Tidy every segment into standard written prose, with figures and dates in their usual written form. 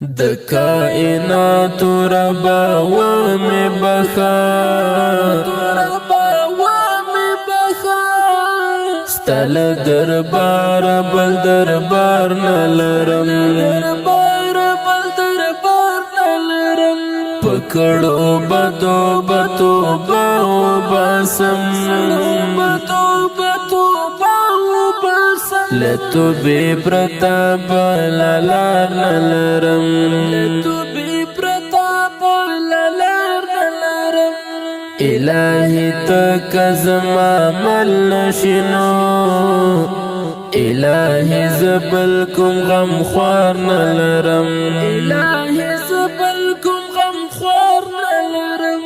د کائنات رب و می بخا، ستل دربار بل دربار نلرم، پکړو بدو بتو باو باسم، لتو بی پرتا بل لار نلرم، لتو بی پرتا بل لار نلرم. الہی تک زما مل نشنو، الہی زبل کوم غم خوار نلرم، الہی زبل کوم غم خوار نلرم.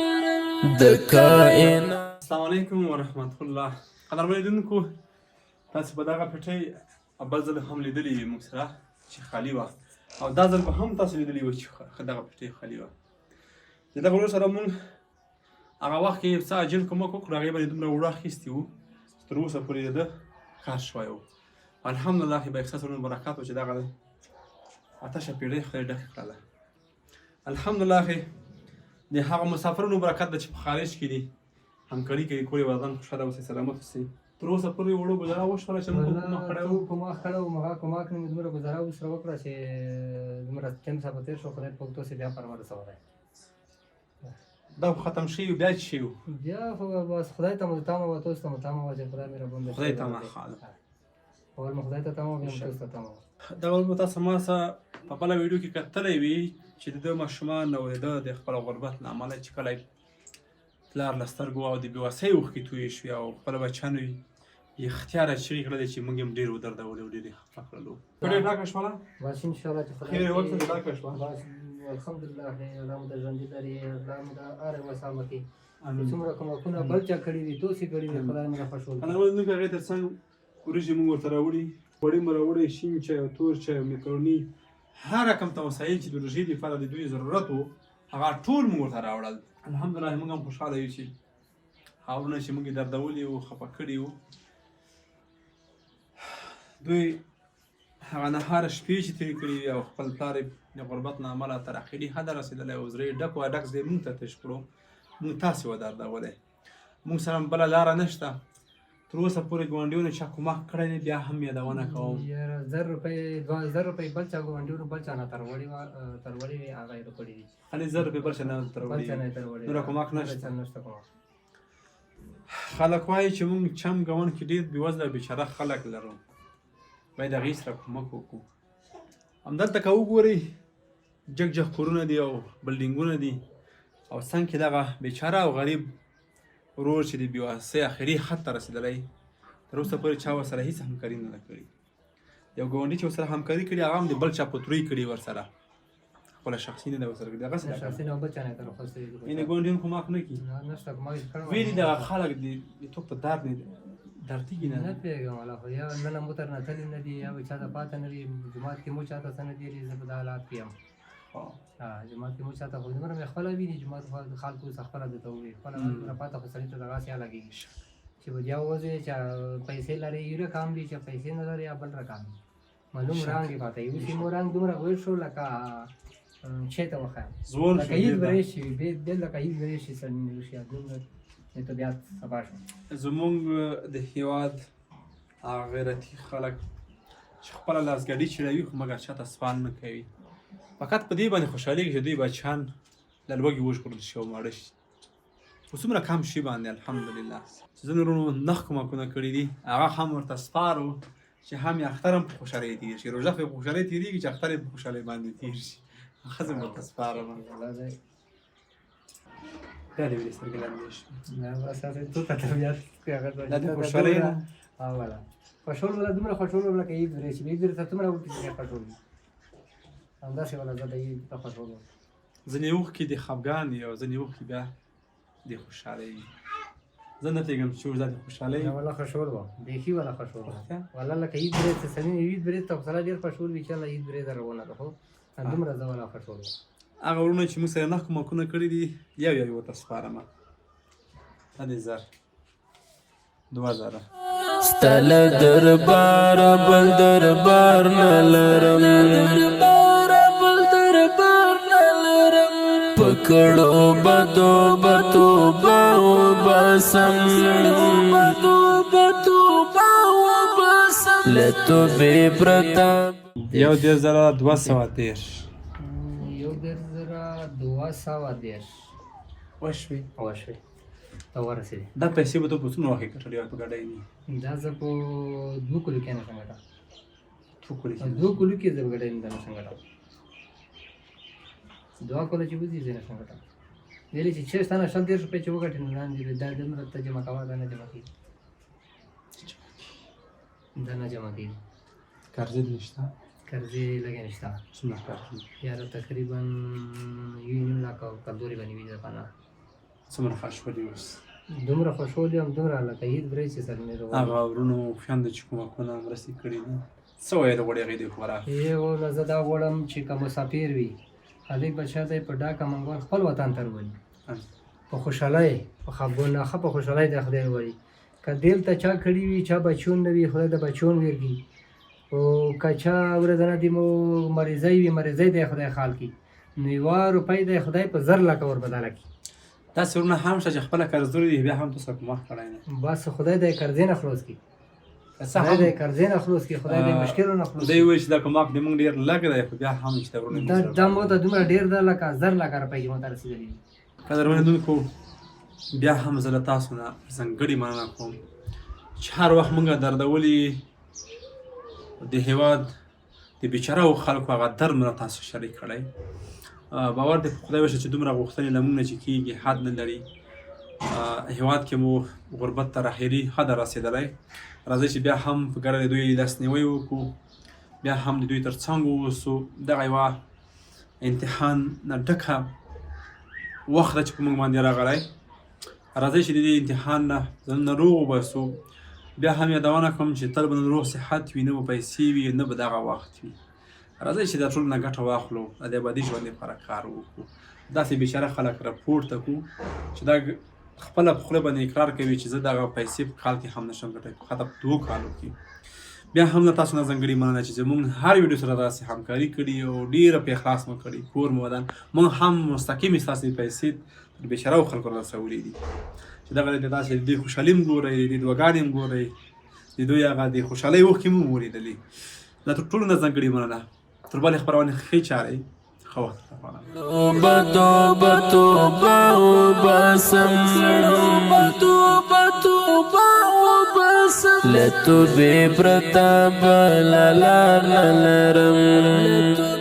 د کائن السلام علیکم ورحمت الله. قدرمن لیدونکو، تاسو په دغه پټۍ بل ځل هم لیدلې وي موږ سره چې خالي وه، او دا ځل به هم تاسو لیدلې وي چې دغه پټۍ خالي وه. د دغه ورور سره موږ هغه وخت کې څه عاجل کومک وکړو، هغې باندې دومره اوړه اخیستي وو چې تر اوسه پورې د ده کار شوی و. الحمدلله به احساس ورونو برکات و چې دغه آتشه پیړۍ خدای ډکه کړله. الحمدلله د هغه مسافرونو برکت ده چې په خارج کې دي، همکاري کوي. کور یې ودان، خوشحاله اوسئ، سلامت اوسئ. تر اوسه پورې وړو ګزاره وشوله چې موږ کومک کړی وو؟ کومک کړی وو، هغه کومک نه مې دومره ګزاره ورسره وکړه چې دومره ټیم صاحب تېر شو، خدای پاک تاسې بیا پر ورسولی. دا خو ختم شوي، بیا څه شوي؟ بیا خو بس خدای ته مو تمه وه، تاسو ته مو تمه وه چې خدای مهربان دی. خدای ته مه خاله اول مو خدای ته تمه وه، بیا مو تاسو ته تمه وه. دا به تاسو ما سره په بله ویډیو کې کتلی وي چې د ده ماشومان او د ده د خپل غربت له امله چې کله پلار له سترګو او د بېوسۍ اوښکې تویې شوې او خپل بچیانو یې اختیاره چیغې کړلې چې موږ یې هم ډېر ودردولو او ډېر یې خفه کړلو. ډېر ډاکه شوله؟ بس انشاءالله چې خدای خیر یې وکړه، ډاکه شوه. بس الحمدلله، الله مو د ژوندي لري، الله مو د هرې وسه وکړي. څومره کومکونه بل چا کړي دي، تاسې کړي دي، خدای مو خوښول. انا ول نو هغې تر څنګ وریجې موږ ورته راوړي، غوړي مو راوړي، شین چای او تور چای او میکروني، هر رقم ته وسایل چې د روژې لپاره د دوی ضرورت و هغه ټول موږ ورته راوړل. الحمدلله موږ هم خوشحاله یو چې هغه وروڼه چې موږ یې دردولي وو، خفه کړي وو، دوی هغه نهاره شپې چې تېرې کړې وي او خپل پلار یې د غربت له امله تر اخري حده رسېدلی او زړه یې ډک و، ډک زړه یې موږ ته تش کړو، موږ تاسې ودردولی. موږ سره بله لاره نشته. تر اوسه پورې ګاونډیونو چا کومک کړی دی؟ بیا هم یادونه کوم. یاره 1000 روپۍ، 2000 روپۍ بل چا ګاونډیونو بل چا نه تروړې وه، تروړې وې، هغه یې راکړې دي. خالي 1000 روپۍ بل چا نه تروړې؟ بل چا نه تروړې. نوره کومک نشته؟ نشته کومک. خلک وایي چې موږ چم ګاونډ کې ډېر بېوزله بېچاره خلک لرو، باید هغوی سره کومک وکړو. همدلته که وګورئ جګ جګ کورونه دي او بلډینګونه دي، او څنګ کې دغه بېچاره او غریب ورور چې د بېوسۍ اخري حد ته رسېدلی، تر اوسه پورې چا ورسره هېڅ همکاري نه ده کړې. یو ګاونډي چې ورسره همکاري کړې هغه هم د بل چا په تروی کړي، ورسره خپله شخصي نه ده ورسره کړې. دغسې ده شخصي نه، بل چا نه تر خوستې. یعنې ګاونډیان کومک نه کوي؟ نه، نشته کومک کړی. ویلي دغه خلک د تو په درد نه دردېږي؟ نه نه پوهېږم والله، خو یا نن مو تر نتلي نه دي، یا به چاته پاته نه دي. جومات کې مو چاته څه نه دي، زه په دا حالات کې یم. جومات کې مو چاته خو دومره مې خپله ویني، جومات خو خلکو څه خپله درته ووایي، خپله دومره پاته خو سړي ته دغسې لګېږي چې به بیا وځې چې پیسې لري یو رقم دي، چې پیسې نه لري یا بل رقم دي. معلوم رنګ یې پاته یو چې مو رنګ دومره غوړ شو لکه چې ته وښایم لکه هیڅ برې شي، بې لکه هیڅ برې شي، سړي نه شي، دومره د طبیعت صفا شو. زمونږ د هیواد هغه غیرتي خلک چې خپله لاسګډي چلوي خو مګر چاته سوال نه کوي، فقط په دې باندې خوشحالېږي چې دوی بچیان له لوږې وژغورل شي او ماړه شي، خو څومره کم شي باندې. الحمدلله چې ځینو وروڼو نخ کومکونه کړي دي، هغه هم ورته سپارو چې هم یې اختر هم په خوشحالۍ تېر شي. روژه خو یې په خوشحالۍ تېرېږي، چې اختر یې په خوشحالۍ باندې تېر شي، هغه زه ورته سپارم. بیا دې ولې سترګې لمدې شوې؟ نه بس هسې تو ته طبیعت دا د خوشحالۍ نه ولا خوشحال ولا دومره خوشحال وم لکه عید ورې چې عید ورې ته څومره وکړي چې خوشحال وي، همداسې ولا زه د عید ته خوشحال وم. ځینې اوښکې د خفګان وي او ځینې اوښکې بیا د خوشحالۍ وي. زه نه پوهېږم چې اوس دا د خوشحالۍ ولا خوشحال وم، بیخي ولا خوشحال وم ولا لکه عید ورې چې سړي عید ورې ته خو سړی ډېر خوشحال وي چې الله عید ورې ده روانه ده، خو دومره زه ولا خوشحال وم. هغه وروڼه چې موږ سره نه کومکونه کړي دي یو یو یې ورته سپارم. دا دې 1000، 2000. ستل دربار بل دربار نه لرم، پکړو بدو بتوبه وباسم، بدو بتوبه وباسم، له توبې پرته. 13230. 13230. وشوې؟ وشوې، ته ورسېدې. دا پیسې به ته په څومره وخت کې ګټلې وای په ګاډۍ دي؟ دا زه په دوو کلو کې نه شم ګټه. څو کلو په کې؟ دوو کلو کې زه په ګاډۍ نه شم ګټه. دوه کله چې وځي زه نه شم ګټه. ویلې چې چېرته نه 20 30 روپۍ چې وګټې نو لاندې دا دومره ته جمع کوه، دا نه جمع کېږي، دا نه جمع کېږي. قرضې دې نشته؟ قرضې لږې نشته. څومره قرضې؟ یاره تقریبا 1.5 لک او کلدورې باندې وي درپانه. څومره خوشحالي اوس؟ دومره خوشحال یم، دومره لکه هیڅ برې چې سر مې روان. هغه ورونو خویندو چې کومکونه مرستې کړي دي، څه ویل غواړي هغې دې خورا؟ یو نه، زه دا غواړم چې که مسافر وي هلک بچا دی په ډاکه منګول خپل وطن ته ورولي په خوشحالۍ، په خفګان نه، ښه په خوشحالۍ د خدای ورولي. که دلته چا کړي وي، چا بچیون نه وي، خدای د بچیون ورکړي، او که چا ورځنه دې مو مریضۍ وي، مریضۍ دی خدای خال کړي، نو یوه روپۍ دی خدای په زر لکه ور بدله کړي. داسې ورونه هم شته چې خپله قرضداري دي، بیا هم تاسو سره کومک کړی نه. بس خدای دی قرضې نه خلاص کړي. که څه خدای هم دی قرضې نه خلاص کړي، خدای دی مشکلو نه خلاص دی کړي. وایي چې دا کومک د موږ ډېر لږ دی، خو بیا هم چې دا ورونه موږ دا سره دا مو ته دومره ډېر ده لکه زر لکه روپۍ چې مو ته رسېدلې دي. قدرمن لیدونکو، بیا هم زه له تاسو نه ځانګړې مننه کوم چې هر وخت موږ دردولي د هیواد د بیچاره خلکو هغه درد مو له تاسو شریک کړی. باور دې په خدای وشه چې دومره غوښتنې له موږ نه چې کېږي حد نه لري. هیواد کې مو غربت تر اخري حده رسېدلی. راځئ چې بیا هم په ګډه د دوی لاسنیوی وکړو، بیا هم د دوی تر څنګ واوسو. دغه یوه امتحان نه ډکه وخت ده چې په موږ باندې راغلی. راځئ چې د دې امتحان نه ځانونه روغ وباسو. بیا هم یادونه کوم چې تل به روغ صحت وي، نه به پیسې وي، نه به دغه وخت وي. راځئ چې دا ټول نه ګټه واخلو، د ابدي ژوند لپاره کار وکړو، داسې بیچاره خلک راپورته کړو چې دا خپله په خوله باندې اقرار کوي چې زه دغه پیسې په کال کې هم نشم ګټلی، حتی په دوو کالو کې. بیا هم له تاسو نه ځانګړې مننه چې زموږ هر ویډیو سره داسې همکاري کړي او ډېره په اخلاص مو کړي. کور مو ودان. موږ هم مستقیمې ستاسې پیسې تر بیچاره خلکو رسولې دي چې دغه د تاسې د دوی خوشحالي هم ګورئ، د دوی دعاګانې هم ګورئ، د دوی هغه د خوشحالۍ اوښکې مو ولیدلې. دا تر ټولو نه ځانګړې مننه. تر بلې خپرونې ښې چارې، ښه وخت درته غواړم. توبه توبه وباسم، توبه توبه وباسم، له توبې پرته بله لار نه لرم.